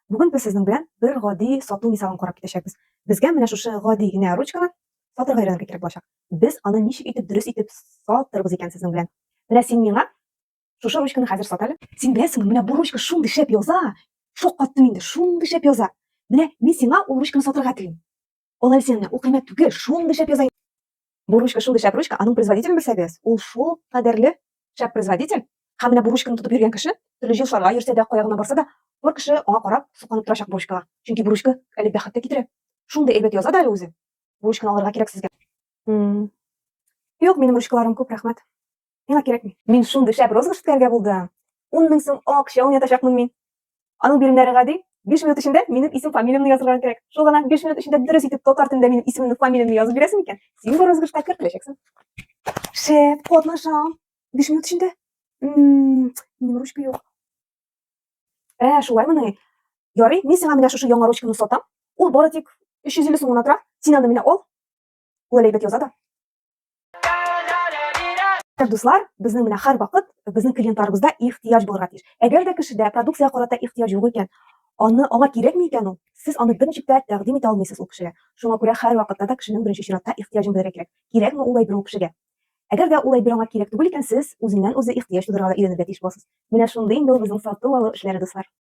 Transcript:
Бүген без сезнең белән бер гади сату мисалын карап китәчәкбез. Безгә менә шушы гади генә ручканы сатырга өйрәнергә кирәк булачак. Без аны ничек итеп дөрес итеп сатырбыз икән сезнең белән? Менә син миңа шушы ручканы хәзер сат әле. Син беләсеңме, менә бу ручка шундый шәп яза. Шаккаттым инде, шундый шәп яза. Менә мин сиңа ул ручканы сатырга телим. Ул әле синең ул кыйммәт түгел, шундый шәп яза. Бу ручка шундый шәп ручка, аның производителен белсәгез, ул шул кадәрле шәп производитель. Һәм менә бу ручканы тотып йөргән кеше, төрле җыелышларга йөрсә дә, кая гына барса да, бар кеше аңа карап сокланып торачак бу ручкага. Чөнки бу ручка әле бәхет тә китерә. Шундый әйбәт яза да әле үзе. Бу ручканы алырга кирәк сезгә. Юк, минем ручкаларым күп, рәхмәт. Миңа кирәкми. Мин шундый шәп розыгрыш үткәрергә булдым. 10 000 сум акча уйнатачакмын мин. Аның биремнәре гади. 5 минут эчендә минем исем фамилиямне язырга кирәк. Шул гына 5 минут эчендә дөрес итеп татар телендә минем исемемне, фамилиямне язып бирәсең икән, син бу розыгрышка кертеләчәксең. Шәп, катнашам. 5 минут эчендә. Минем ручка юк. Ә, шулаймыни? Ярый, мин сиңа менә шушы яңа ручканы сатам. Ул бары тик 350 сум гына тора. Син аны менә ал. Ул әле әйбәт яза да. Дуслар, безнең менә һәрвакыт безнең клиентларыбызда ихтыяҗ булырга тиеш. Әгәр дә кешедә продукциягә карата ихтыяҗ юк икән, аны аңа кирәкми икән ул, сез аны берничек тә тәкъдим итә алмыйсыз ул кешегә. Шуңа күрә һәрвакытта да кешенең беренче чиратта ихтыяҗын белергә кирәк. Кирәкме ул әйбер ул кешегә? Әгәр дә ул әйбер аңа кирәк түгел икән, сез үзеннән-үзе ихтыяҗ тудырырга да өйрәнергә тиеш буласыз. Менә шундый инде ул безнең сату-алу эшләре, дуслар.